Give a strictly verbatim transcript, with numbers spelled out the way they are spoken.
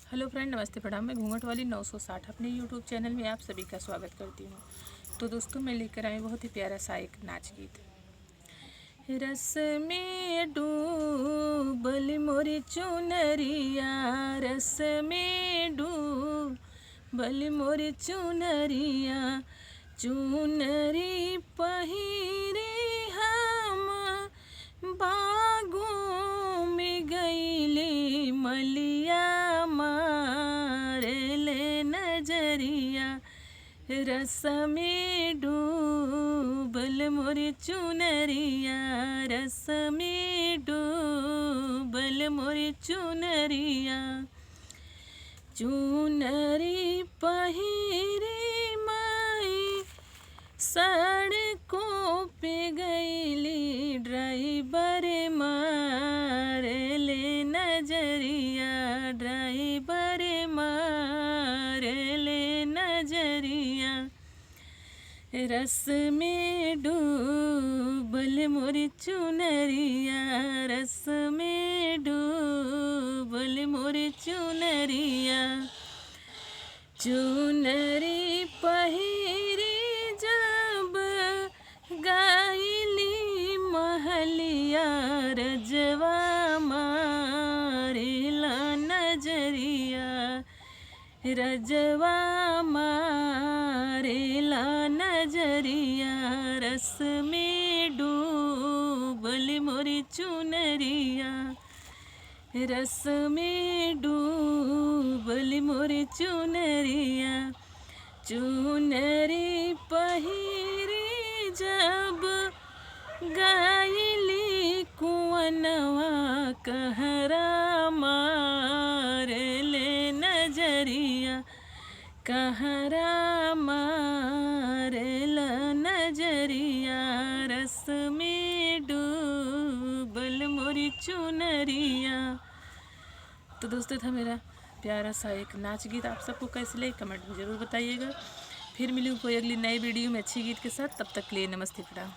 हेलो फ्रेंड, नमस्ते, प्रणाम। मैं घूंघट वाली नौ सौ साठ अपने यूट्यूब चैनल में आप सभी का स्वागत करती हूँ। तो दोस्तों, मैं लेकर आई बहुत ही प्यारा सा एक नाच गीत। रस में डूबल मोरी चुनरिया, रस में डूबल मोरी चुनरिया, चुनरी पहिरी हम बागों में गईली मलिया, मारे ले नजरिया। रस में डूबल मोरी चुनरिया, रस में डूबल मोरी चुनरिया। चुनरी पहिरी माई सड़कों पे गईली, ड्राइवर मारे ले नजरिया, ड्राइवर मारे ले नजरिया। रस में डूबल मोरी चुनरिया, रस में डूबल मोरी चुनरिया। चुनरी पहिरी जब गईली महलिया, रजवा मारेला नजरिया, रजवा मारेला नजरिया। रस में डूबल मोरी चुनरिया, रस में डूबल मोरी चुनरिया। चुनरी पहिरी जब गईली कुअनवा, कहरा मारे ले नजरिया, कहरा मारे ले नजरिया। रस में डूबल मोरी चुनरिया। तो दोस्तों, था मेरा प्यारा सा एक नाच गीत। आप सबको कैसे लगे, कमेंट में ज़रूर बताइएगा। फिर मिलूँ कोई अगली नई वीडियो में अच्छी गीत के साथ। तब तक के लिए नमस्ते, प्रणाम।